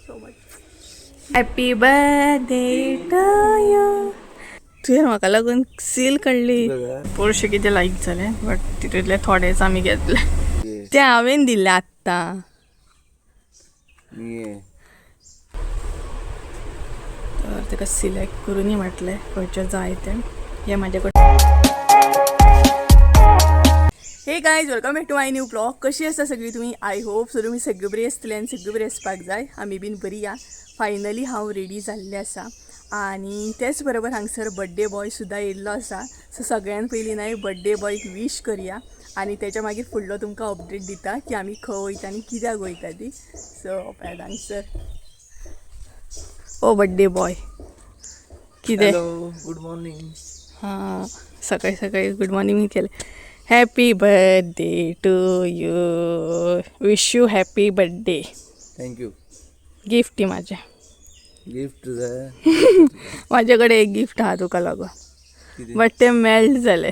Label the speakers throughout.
Speaker 1: so much. Happy birthday to you. तुवें म्हाका लागून सील काडली. पोरशे कितें लायक जालें, बट तितूंतले थोडेच आमी घेतले. ते हांवें दिल्ले आत्तां. तर ताका सिलेक्ट करूनय म्हटलें खंयचें जाय तें. हें म्हाजे कडेन. Hey guys, welcome back to my new vlog. कशी आसा सगळी तुमी? I hope so तुमी सगळी बरी आसतली आनी सगळी बरी आसपाक जाय. आमी बीन बरी या. फायनली हांव रेडी जाल्लें आसा आनी तेच बरोबर हांगसर बड्डे बॉय सुद्दां येयल्लो आसा. सो सगळ्यान पयलीं न्हय बड्डे बॉयक वीश करया आनी तेच्या मागीर फुडलो तुमकां अपडेट दिता की आमी खंय वयता आनी कित्याक वयता ती. सो पळयात हांगसर ओ बड्डे बॉय कितें.
Speaker 2: Hello, good morning.
Speaker 1: हां, सकाळी सकाळी गुड मॉर्निंग केलें. Happy birthday to you, wish you happy birthday.
Speaker 2: Thank you.
Speaker 1: Gift म्हाजें.
Speaker 2: गिफ्ट जाय?
Speaker 1: म्हाजे कडेन एक गिफ्ट आहा तुका लागून.
Speaker 2: कितें?
Speaker 1: बट ते मेल्ट जालें.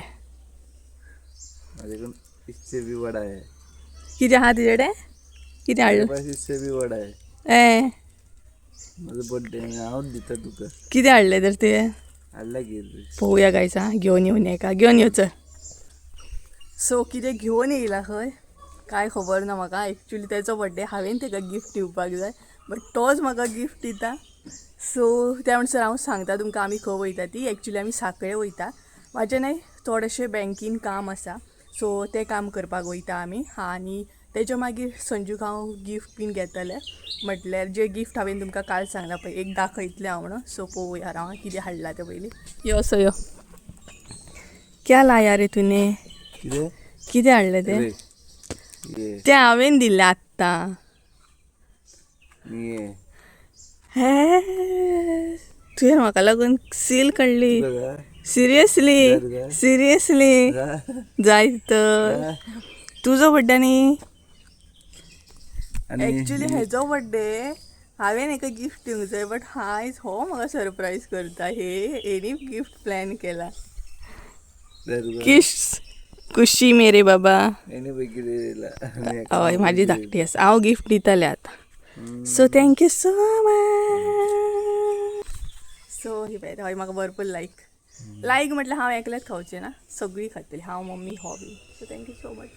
Speaker 2: माझ्याकडून इससे भी बड़ा है.
Speaker 1: कितें आहा तुजे कडेन? कितें
Speaker 2: माझ्या
Speaker 1: हाडलें?
Speaker 2: पास इससे भी बड़ा है.
Speaker 1: ए.
Speaker 2: माझा बर्थडे हांव दिता तुका.
Speaker 1: कितें हाडलें तर तुवें?
Speaker 2: हाडला की.
Speaker 1: पळोवया गायज. आं, घेवन येवन एका घेवन यो चल. सो कितें घेवन येयला खंय काय खबर ना म्हाका. एक्चुली तेचो बड्डे, हांवें तेका गिफ्ट दिवपाक जाय, बट तोच म्हाका गिफ्ट दिता. सो त्या म्हणसर हांव सांगता तुमकां आमी खंय वयता ती. एक्चुली आमी सांखळे वयता. म्हाजें न्हय थोडेशें बँकीन काम आसा, सो तें काम करपाक वयता आमी. आनी तेच्या मागीर संजूक हांव गिफ्ट बीन घेतलें. म्हटल्यार जे गिफ्ट हांवें तुमकां काल सांगलां पळय, एक दाखयतलें हांव म्हणून. सो पळोवया हांव कितें हाडलां तें पयलीं. यो सो यो. क्या लाया रे तुने?
Speaker 2: कितें?
Speaker 1: कितें हाडलें तें?
Speaker 2: रे ये.
Speaker 1: तें हांवें दिल्लें आत्तां.
Speaker 2: ये.
Speaker 1: हे, तुवें म्हाका लागून सील काडली.
Speaker 2: तुका जाय?
Speaker 1: सिरियसली.
Speaker 2: जाय.
Speaker 1: सिरियसली.
Speaker 2: जाय.
Speaker 1: जाय तर. तुजो बड्डे न्ही.
Speaker 2: आनी
Speaker 1: एक्चुली हेजो बड्डे, हांवें हेका गिफ्ट दिवंक जाय, बट आयज हो म्हाका सरप्रायज करता. हे हेणी गिफ्ट प्लॅन केला.
Speaker 2: जाय तुका.
Speaker 1: किश खुशी मेरे बाबा.
Speaker 2: हेणे पळय कितें दिला. आनी हेका
Speaker 1: हय, म्हाजी धाकटी आसा. हांव गिफ्ट दितलें आतां. So thank you so much. So ही पळय, हय म्हाका भरपूर लायक लायक म्हटल्यार हांव एकलेंच खावचें ना, सगळीं खातलीं, हांव, मम्मी, हो बी. So thank you so much.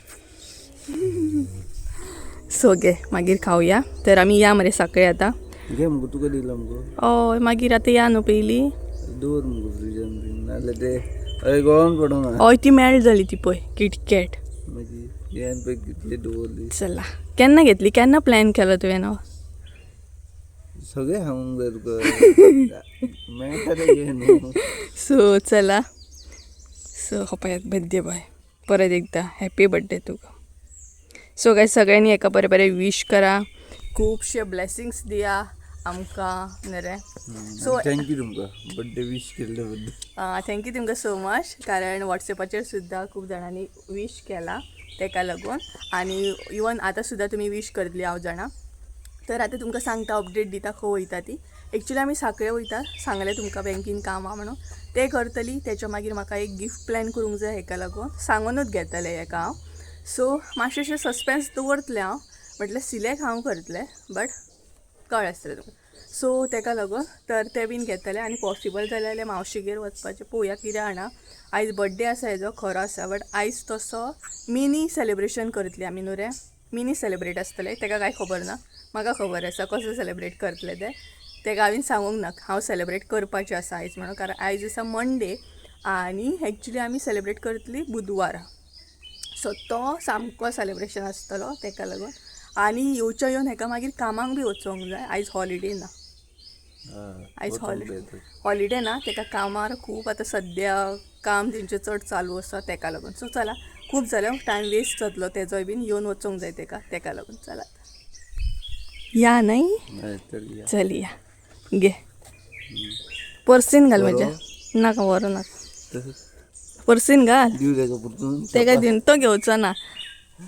Speaker 1: So गे मागीर खावया. तर आमी या मरे सकाळी आतां.
Speaker 2: घे मुगो, तुका दिला मुगो.
Speaker 1: हय, मागीर आतां या न्हू पयलीं.
Speaker 2: दवर मुगो फ्रिजान बीन, नाल्यार ते हय गळोन पडना.
Speaker 1: हय, ती मेल्ट जाली ती पळय किटकॅट.
Speaker 2: मागीर हेन पळय कितली दवरली.
Speaker 1: चला, केन्ना घेतली? केन्ना प्लॅन केलो तुवें हो?
Speaker 2: सगळें सांगूंक जाय तुका? मेळटा तें घे न्हू.
Speaker 1: सो चला. सो हो पळयात बड्डे बॉय. परत एकदां हॅपी बड्डे तुका. सो काय सगळ्यांनी एका बरें बरें विश करा, खुबशे ब्लेसिंग्स दिया आमकां न्ही रे. सो
Speaker 2: thank you तुमकां बड्डे विश केल्ले बद्दल.
Speaker 1: Thank you तुमकां सो मच, कारण वॉट्सॅपाचेर सुद्दां खूब जाणांनी विश केला तेका लागून आनी इवन आतां सुद्दां तुमी विश करतली हांव जाणा. तर आतां तुमकां सांगता, अपडेट दिता खंय वयता ती. एक्चुली आमी सांखळे वयता, सांगलें तुमकां बँकीन काम आहा म्हणून, तें करतली. तेच्या मागीर म्हाका एक गिफ्ट प्लॅन करूंक जाय, हेका लागून सांगूनच घेतलें हेका हांव. सो मातशें सस्पेन्स दवरतलें हांव, म्हटल्यार सिलेक्ट हांव करतलें, बट कळ्ळें आसतलें तुमकां. सो तेका लागून तर तें बीन घेतलें आनी पॉसिबल जालें जाल्यार मावशेगेर वचपाचें पळोवया कितें जाणा. आयज बड्डे आसा हेजो, खरो आसा, बट आयज तसो मिनी सेलिब्रेशन करतली आमी न्हू रे. मिनी सेलिब्रेट आसतलें. तेका कांय खबर ना, म्हाका खबर आसा कसो सेलिब्रेट करतले तें. तेका हांवें सांगूंक ना हांव सेलिब्रेट करपाचें आसा आयज म्हणून, कारण आयज आसा मंडे आनी एक्चुली आमी सेलिब्रेट करतली बुधवारा. सो तो सामको सेलिब्रेशन आसतलो तेका लागून. आनी येवच्या येवन हेका मागीर कामाक बी वचोंक जाय. आयज हॉलिडे ना. आयज हॉलिडे ना, तेका कामार खूब आतां सद्या काम तेंचें चड चालू आसा तेका लागून. सो चला, खूब जालें, टायम वेस्ट जातलो तेजोय बीन. येवन वचोंक जाय तेका, तेका लागून चला या न्हय. चल या. घे, पर्सीन घाल म्हज्या. नाका, व्हरू नाका, पर्सीन घाल. तेका दिवन तो घेवचो ना,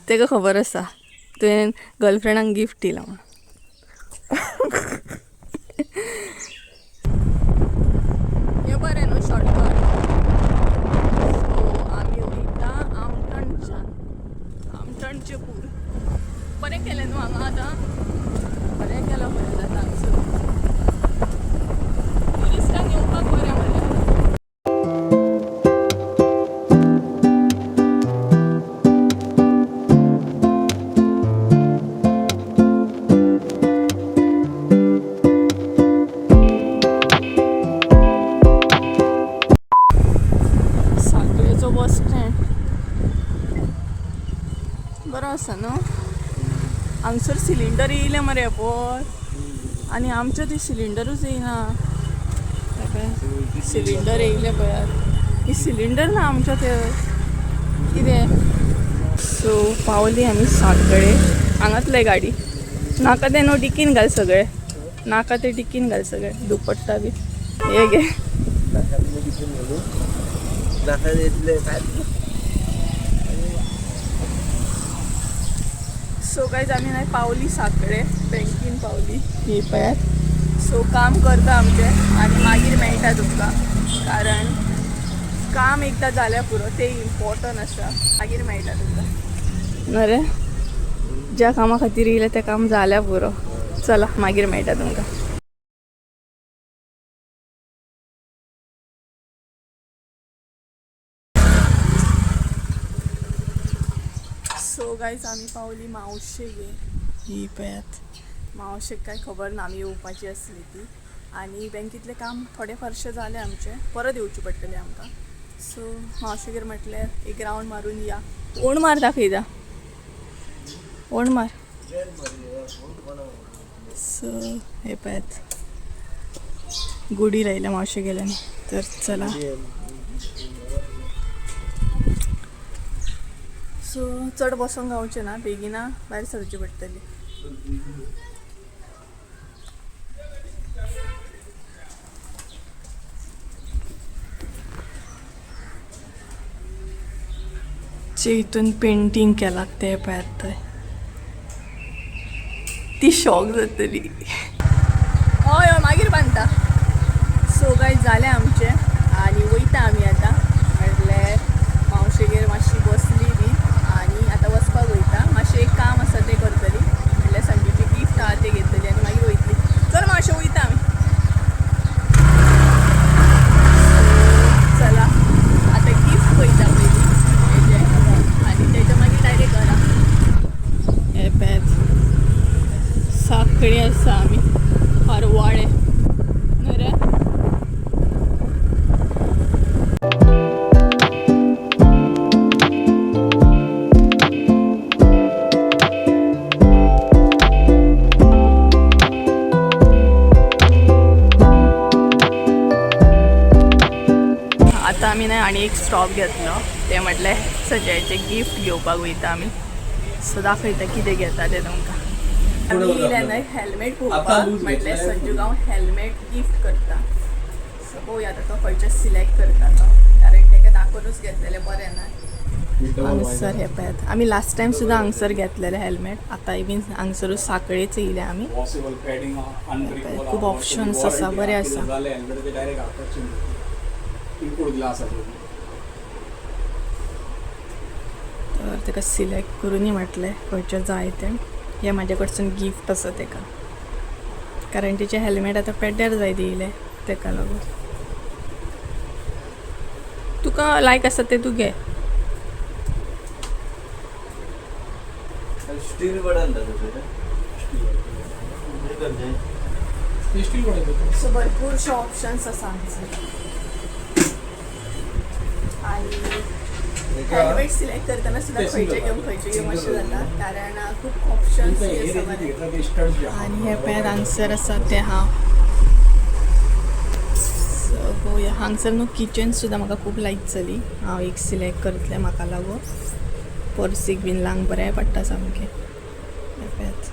Speaker 1: तेका खबर आसा तुवें गर्लफ्रेंडाक गिफ्ट दिला म्हणून. हें बरें न्हू शॉर्टकट. सो आमी वयता आमटणच्यान, आमटणचें पूल. बरें केलें न्हू हांगा आतां, बरें केलां. बरें जाता हांगसर. आसा न्हू. हांगसर सिलिंडर येयले मरे पळय, आनी आमच्या थंय सिलिंडरूच येयना. सिलिंडर येयले पळयात, ही सिलिंडर ना आमच्या थंय कितें. सो पावली आमी सांखळे. हांगातले गाडी नाका तें न्हू डिकीन घाल सगळे, नाका ते डिकीन घाल सगळे, दुपट्टा बी हे घे.
Speaker 2: नाका तितलें डिकीन घालू, नाका तितलें काय.
Speaker 1: सो गायज आमी नाही पावली सांखळे, बँकीन पावली ही पळयात. सो काम करता आमचें आनी मागीर मेळटा तुमकां, कारण काम एकदां जाल्यार पुरो, तें इम्पॉर्टंट आसा. मागीर मेळटा तुमकां. ना रे, ज्या कामा खातीर येयलें तें काम जाल्यार पुरो. चला मागीर मेळटा तुमकां. सो गायज आमी पावली मावशेगे ही पळयात. मावशेक काय खबर ना आमी येवपाची आसली ती. आनी बँकेंतलें काम थोडें फारशें जालें आमचें, परत येवचें पडटलें आमकां. सो मावशेगेर म्हटलें एक रावंड मारून या. ओण मार दाखयता, ओण मार. सो हे पळयात गुडी लायल्या मावशे गेल्यानी. तर चला, सो चड बसोंक गावचें ना, बेगिना भायर सरची पडटली. जे हितून पेंटींग केलां तें पळयात थंय, ती शॉक जातली. हय हय मागीर बांदता. सो गायज जालें आमचें आनी वयता आमी आतां. म्हटल्यार मावशेगेर मातशी बसली बी आनी आतां वचपाक वयता. मातशें एक काम आसा तें करतली, म्हटल्यार संजूची गिफ्ट आहा तें घेतली आनी मागीर वयतली. चल मातशें वयता आमी. चला आतां गिफ्ट पळयता पयलीं हेजें आनी तेच्या मागीर डायरेक्ट घरा. हे पळयात साखळी आसा आमी हरवाळे न्हू रे. आतां आमी न्हय आनी एक स्टॉप घेतलो, तें म्हटलें सजयाचें गिफ्ट घेवपाक वयता आमी. सो दाखयता कितें घेता तें तुमकां. आमी येयल्या न्हय हेल्मेट पळोवपाक, म्हटलें संजूक हांव हेल्मेट गिफ्ट करता. सो पळोवया आतां तो खंयचें सिलेक्ट करता तो, कारण तेका दाखोवनूच घेतलेलें बरें ना. हांगसर हे पळयात, आमी लास्ट टायम सुद्दां हांगसर घेतलेलें हेल्मेट, आतांय बीन हांगसरूच सांखळेच येयले आमी.
Speaker 3: Washable padding, unbreakable.
Speaker 1: खूब options आसा, बरें आसा.
Speaker 3: जालें हेल्मेट ते डायरेक्ट हाताचे इनपुट ग्लास आसा.
Speaker 1: तर तेका सिलेक्ट करूनय म्हटलें खंयचें जाय तें. हें म्हाजे कडसून गिफ्ट आसा तेका, कारण तेचें हेल्मेट आतां पेड्ड्यार जायत येयलें तेका लागून. तुका लायक आसा तें तूं घे.
Speaker 2: स्टील बटन जाता.
Speaker 3: स्टील पडत.
Speaker 1: सो भरपूरशे ऑप्शन्स आसा हांगसर. आनी हेल्मेट सिलेक्ट करतना सुद्दां खंयचे घेवं खंयचे घेवं अशें जाता, कारण खूब ऑप्शन्स आसा बरें. आनी हे पळयात हांगसर आसा तें हांव. सो पळोवया हांगसर न्हू किचन सुद्दां म्हाका खूब लायक जाली. हांव एक सिलेक्ट करतलें म्हाका लागून, पर्सीक बीन लावंक बरें पडटा सामकें. हें पळयात.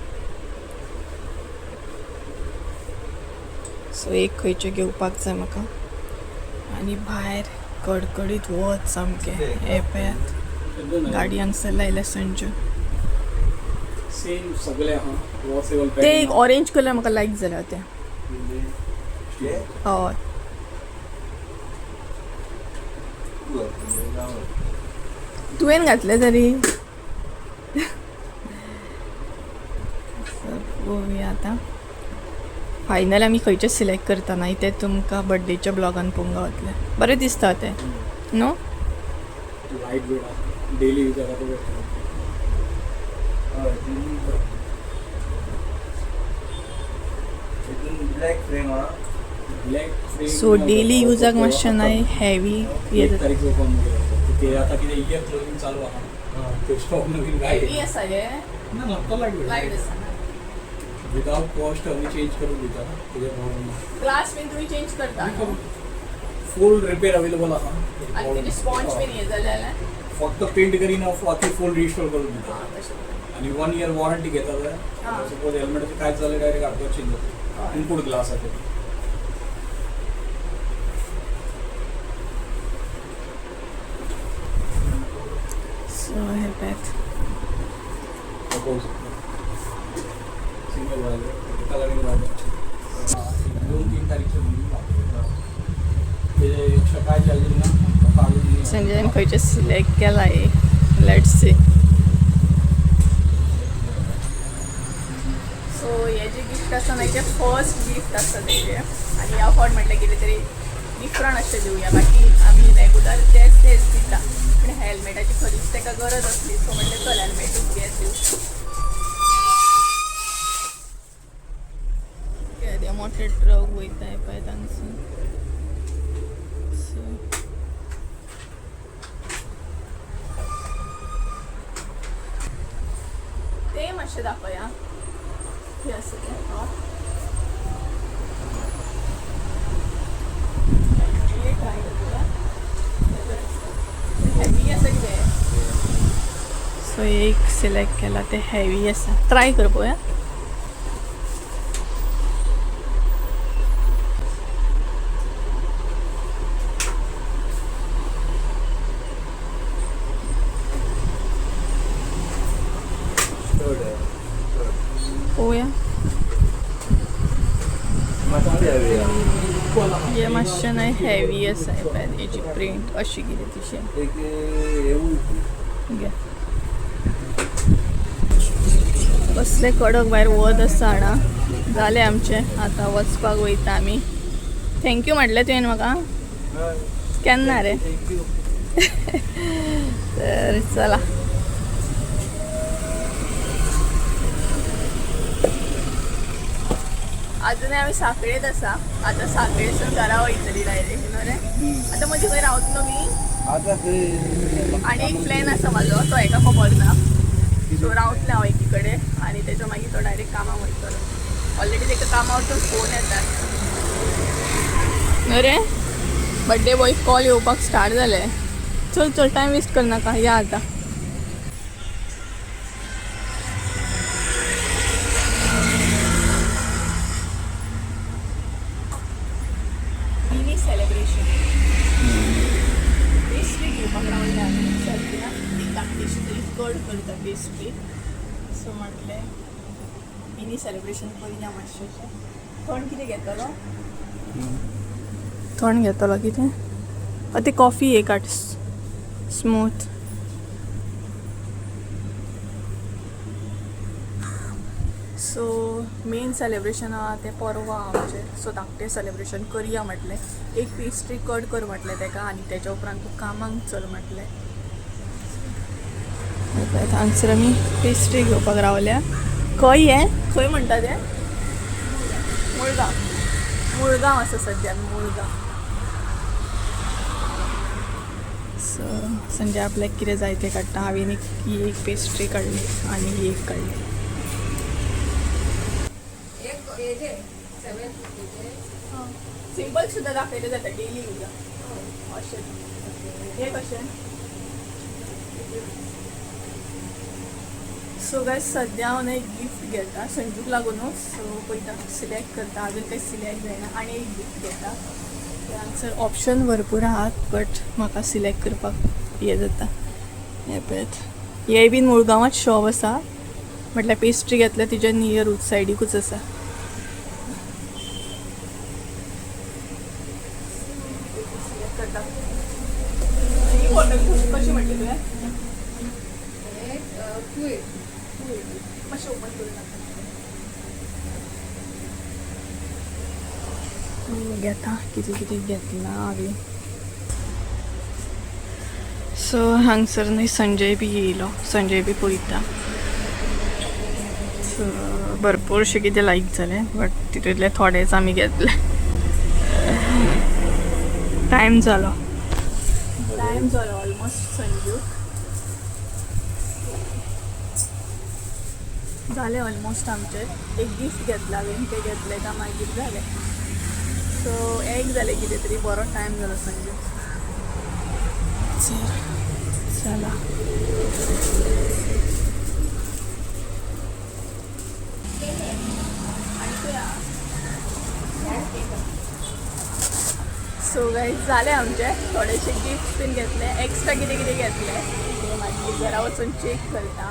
Speaker 1: सो एक खंयचें घेवपाक जाय म्हाका. आनी भायर कडकडीत वत सामकें. हें पळयात गाडी हांगसर लायल्या संजून.
Speaker 3: सेम सगळे आहा वॉशेबल.
Speaker 1: ते एक ऑरेंज कलर म्हाका लायक जाल्या तें. हय तुवें घातलें तरी. पळोवया आतां फायनल आमी खंयचें सिलेक्ट करता नाय तें तुमकां बड्डेच्या ब्लॉगान पळोवंक गावतलें. बरें दिसता तें न्हू.
Speaker 3: लायट वेट आसा, डेली यूज जाता तो बेस्ट.
Speaker 2: ब्लॅक फ्रेम आहा.
Speaker 3: Black frame.
Speaker 1: सो डेली युजाक मातशें न्हय हेवी
Speaker 3: एक तारीख ओपन. ते आता कितें इयर क्लोजींग चालू आहा ते स्टॉक नवीन काय
Speaker 1: हेवी आसा हे
Speaker 3: ना ना तो
Speaker 1: लायट
Speaker 3: लायट
Speaker 1: आसा ना
Speaker 3: विदाउट कॉस्ट आमी चेंज करून दिता ना तुजे प्रॉब्लम ना.
Speaker 1: ग्लास बीन तुमी चेंज करता न्हू?
Speaker 3: फूल रिपेर अवेलेबल आहा.
Speaker 1: आनी तेजे स्पॉन्ज बीन हे जाले जाल्यार
Speaker 3: फक्त पेंट करीना, बाकी फूल रिस्टोर करून दिता.
Speaker 1: आं, तशें.
Speaker 3: आणि 1 इयर वॉरंटी घेता
Speaker 1: हा.
Speaker 3: जाल्यार सपोज हेल्मेटाचें कांयच जालें डायरेक्ट हाडपाक चेंज जाता इनपुट ग्लासाचें.
Speaker 1: सो हे पळयात.
Speaker 3: पळोवंक शकता सिंगल वायझर कलरींग वायझर 2-3 तारीखचे ते एक्स्ट्रा काय चार्जेस ना काढून.
Speaker 1: संजयन खंयचे सिलेक्ट केला एक, let's see. सो हे जे गिफ्ट आसा न्हय तें फर्स्ट गिफ्ट आसा तेजें आनी ह्या फावट म्हटलें कितें तरी डिफरंट अशें दिवया. बाकी आमी रेगुलर तेच तेच दिता, पूण हेल्मेटाची खरीच ताका गरज आसली. सो म्हटलें चल हेल्मेटूच घे दिव. केदे मोठे ट्रक वयता पळय तांगसून. सो ते मातशें दाखया हे आसा तें. हे ट्राय करया, हेवी आसा कितें. सो एक सिलेक्ट केला ते हेवी आसा, ट्राय कर पळोवया.
Speaker 2: चड आहे, चड.
Speaker 1: पळोवया.
Speaker 2: मातशें हेवी आहा.
Speaker 1: हे मातशें न्हय हेवी आसा. हे पळय हेजी प्रिंट अशी कितें तशी.
Speaker 2: एक हेवूय.
Speaker 1: घे. कसलें कडक भायर वत आसा जाणा. जालें आमचें, आतां वचपाक वयता आमी. Thank you म्हटलें तुवें म्हाका केन्ना रे?
Speaker 2: Thank you.
Speaker 1: तर चला. अजूनय आमी साखळेत आसा. आतां साखळेसून घरा वयतली डायरेक्ट न्हू रे. आतां मदीं खंय रावतलो मी.
Speaker 2: आतां खंय?
Speaker 1: आनी एक प्लॅन आसा म्हाजो, तो हेका खबर ना. सो रावतलें हांव एकी कडेन आनी तेच्या मागीर तो डायरेक्ट कामाक वयतलो. ऑलरेडी तेका कामावरसून फोन येतात न्हू रे. बड्डे बॉय कॉल येवपाक स्टार्ट जाले. चल चल, टायम वेस्ट करनाका, या आतां. Mini celebration. Pastry घेवपाक रावले आमी सद्या. एक धाकटीशी तरी कड करता पेस्ट्री. सो म्हटलें मिनी सेलिब्रेशन करुया मातशें. थंड कितें घेतलो? थंड घेतलो कितें? ते कॉफी एक हाड स्मूथ. सो मेन सेलिब्रेशन आहा तें परवां आमचें. सो धाकटें सेलिब्रेशन करया म्हटलें. एक पेस्ट्री कट कर म्हटलें तेका आनी तेच्या उपरांत तूं कामाक चल म्हटलें. हांगसर आमी पेस्ट्री घेवपाक रावल्या. खंय हें खंय म्हणटा तें? मुळगांव. मुळगांव आसा सद्या आमी, मुळगांव. सो संजय आपल्याक कितें जाय तें काडटा. हांवें एक ही एक पेस्ट्री काडली आनी ही एक काडली. सिंपल सुद्दां दाखयलें जाता डेली यूजाक अशें. हे कशें? सो गायज, सद्या हांव न्हय एक गिफ्ट घेता संजूक लागूनच. सो पळयता, सिलेक्ट करता. अजून काही सिलेक्ट जायना. आनी एक गिफ्ट घेता. हांगसर ऑप्शन भरपूर आहात, बट म्हाका सिलेक्ट करपाक हें जाता. हें पळयात, हें बीन मुळगांवांत शॉप आसा. म्हटल्यार पेस्ट्री घेतल्या तिच्या नियर सायडीकूच आसा. सिलेक्ट करता. ही बॉटल कशी म्हटली तुवें? मातशें ओपन करून दाखय. घेता कितें कितें घेतलां हांवें. सो हांगसर न्हय संजय बी येयलो, संजय बी पळयता. सो भरपूरशें कितें लायक जालें, बट तितूंतले थोडेच आमी घेतले. टायम जालो. टायम जालो ऑलमोस्ट संजूक जालें ऑलमोस्ट आमचें. एक गिफ्ट घेतला हांवें, तें घेतलें काय मागीर जालें. सो एक जालें कितें तरी बरो टायम जालो संजू. चला सो गायज जालें आमचें. थोडेशे गिफ्ट बीन घेतले, एक्स्ट्रा कितें कितें घेतलें ते मागीर घरा वचून चॅक करता.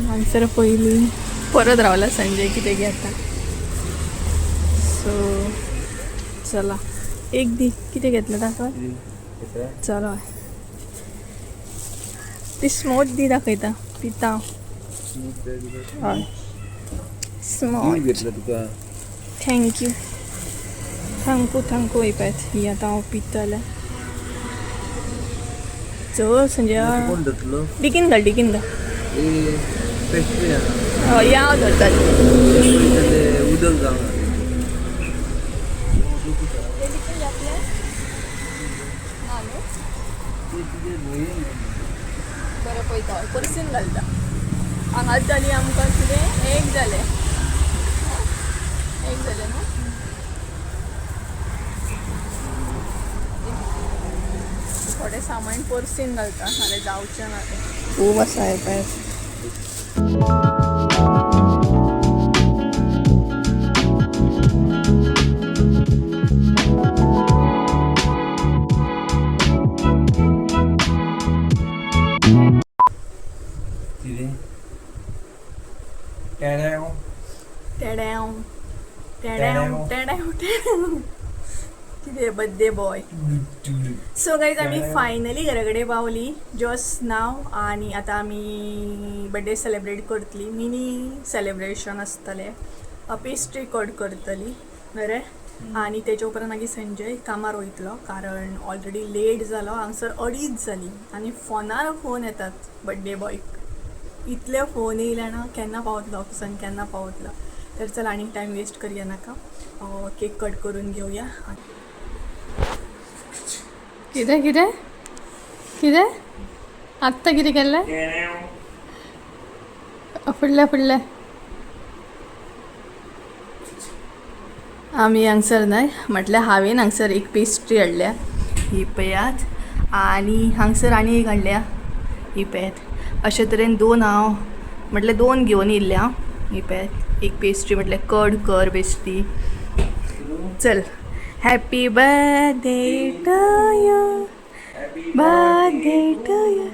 Speaker 1: हांगसर पयलीं परत रावला संजय कितें घेता. सो चला एक दी कितें घेतलें दाखय. चलो ती स्मोथ दी दाखयता पिता. हय स्मोथ.
Speaker 2: घेतलं तुका.
Speaker 1: Thank you. Thank you thank you. पळयत ही आतां हांव पितलें. चल संजय.
Speaker 2: कोण धरतलो?
Speaker 1: डिकीन घाल, डिकीन घाल.
Speaker 2: ए पेस्ट्री आहा.
Speaker 1: हय या हांव धरता.
Speaker 2: ते उदक जावं.
Speaker 1: बरें पळयता, पर्सीन घालता. हांगाच जाली आमकां कितें एक जालें, एक जालें न्हू. थोडें सामान पर्सीन घालता नाल्यार जावचें ना तें. खूब आसा हें पळय.
Speaker 2: कितें टेण्यांव.
Speaker 1: टेड्यांव टेड्यांव टेड्यांव टेड्यांव कितें बड्डे बॉय. सो गायज आमी फायनली घरा कडेन पावली जस्ट नाव आनी आतां आमी बड्डे सेलेब्रेट करतली. मिनी सेलेब्रेशन आसतलें. पेस्ट्री कट करतली बरें. आनी तेच्या उपरांत मागीर संजय कामार वयतलो कारण ऑलरेडी लेट जालो. हांगसर 2:30 जाली आनी फोनार फोन येतात बड्डे बॉयक. इतले फोन येयले ना, केन्ना पावतलो ऑफिसान, केन्ना पावतलो. तर चल आनीक टायम वेस्ट करया नाका, केक कट करून घेवया. कितें कितें कितें आत्तां कितें केल्लें? फुडलें फुडलें आमी हांगसर न्हय म्हटल्यार हांवें हांगसर एक पेस्ट्री हाडल्या ही पळयात, आनी हांगसर आनी एक हाडल्या ही पळयात. अशे तरेन दोन हांव म्हटल्यार दोन घेवन येयल्ले हांव. ही पळयात एक पेस्ट्री म्हटल्यार कड कर पेस्ट्री. चल happy birthday to you, birthday to you,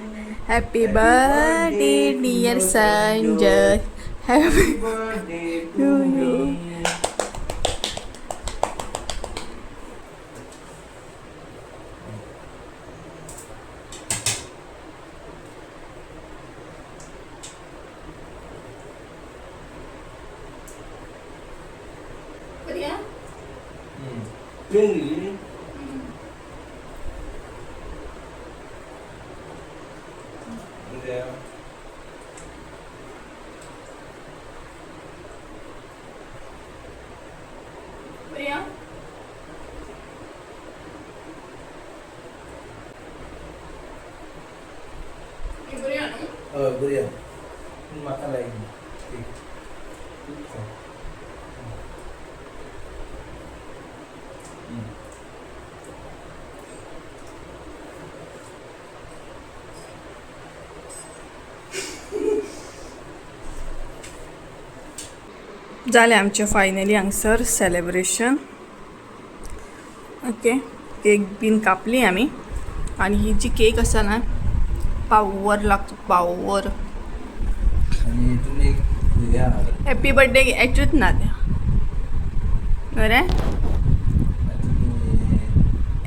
Speaker 1: happy birthday dear Sanjay, happy to you.
Speaker 2: हय बरी आहा. म्हाका लायक.
Speaker 1: जालें आमचें फायनली हांगसर सेलेब्रेशन. ओके केक बीन कापली आमी आनी ही जी केक आसा ना पावर लागता पावर.
Speaker 2: आनी हितून एक हें आहा.
Speaker 1: हॅपी बड्डे हेचूच ना तें बरें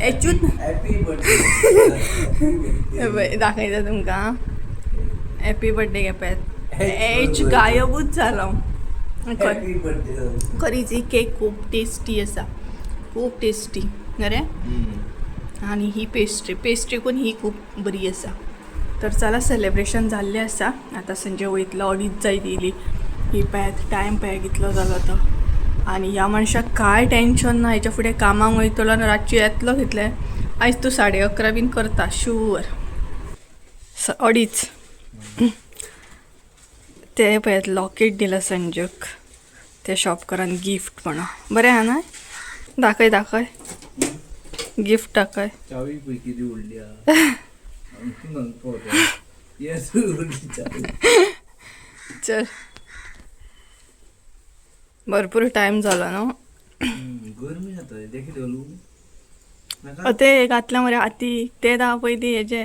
Speaker 1: हेचूच.
Speaker 2: Happy birthday.
Speaker 1: दाखयता तुमकां हॅपी बड्डे घेवपाक एच गायबूच जालो.
Speaker 2: Happy birthday.
Speaker 1: खरीच ही केक खूब टेस्टी आसा, खूब टेस्टी बरें. आनी ही पेस्ट्री पेस्ट्रीकून ही खूब बरी आसा. तर चला सेलेब्रेशन जाल्लें आसा. आतां संजय वयतलो, 2:30 जायत येयली. ही पळयात टायम पळया कितलो जालो तो. आनी ह्या मनशाक कांय टेंशन ना, हेच्या फुडें कामाक वयतलो आनी रातचो येतलो कितले आयज तूं 11:30 बीन करता शुअर. 2:30. ते पळयात लॉकेट दिला संजूक त्या शॉपकारान गिफ्ट म्हणून. बरें आहा ना? दाखय दाखय गिफ्ट दाखय.
Speaker 2: चावी पळय कितें उरली आहा. हांगा येस उरली चावी.
Speaker 1: चल, भरपूर टायम झाला न्हू.
Speaker 2: गरमी जाता देखील घालू नाका.
Speaker 1: ते घातल्या मरे आती ते दा पयली हेजे.